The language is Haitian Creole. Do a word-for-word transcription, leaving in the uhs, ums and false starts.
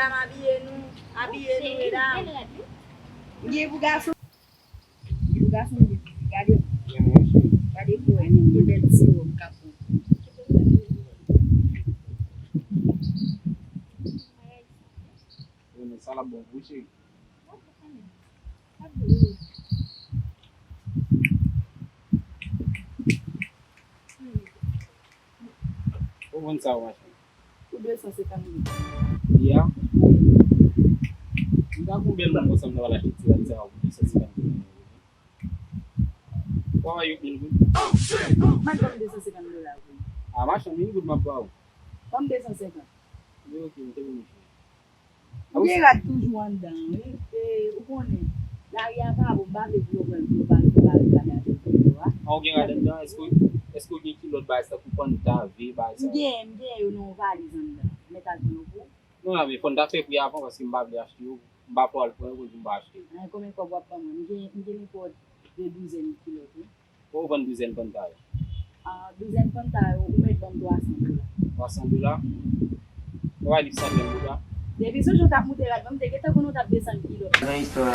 Medam, abiye nou, abiye nou, medam. M gen pou gason. M gen pou gason, m gen pou fi. Gade m. Gade pou wè. M gen bèl ti wòb k ap pran. Sa l ap bon pou ou, cheri. Ou vann sa ou machin? Pou de san senkant mil. Ya. M ta gon bèl moun konsa m ta pral achte ti rad sa pou de san senkant mil. Ou pa wè yo pil vre? Mwen ban m de san senkant dola pou ou. A machin, yon goud m ap ba ou. Ban m de san senkant. Yo, ok, m te vini. M gen rad toujou anndan, wi. E, ou konnen, lari a pa bon, m pa vle pou yo pran l pou yo pa, pou yo pa regade avèk yo a. An, ou gen rad anndan? Èske, èske ou gen kilòt bagay tankou panta, ve, bagay sa? M gen, m gen yo nan yon valiz anndan. Mèt al pran yo pou ou? Non, men fò n ta fè pri avan, paske m pa vle achte yo. M pa pral pran yo, pou m pa achte yo. An, konbyen kòb w ap ban mwen? M gen, m gen nenpòt de douzèn kilòt, wi. Ou vann douzèn panta yo? Ah, douzèn panta yo, ou mèt ban m twa san dola. Twa san dola? Ou pa di san dola? Depi sou jou w t ap moute rad, ban m te gentan konnen w t ap desann kilòt. Nan istwa.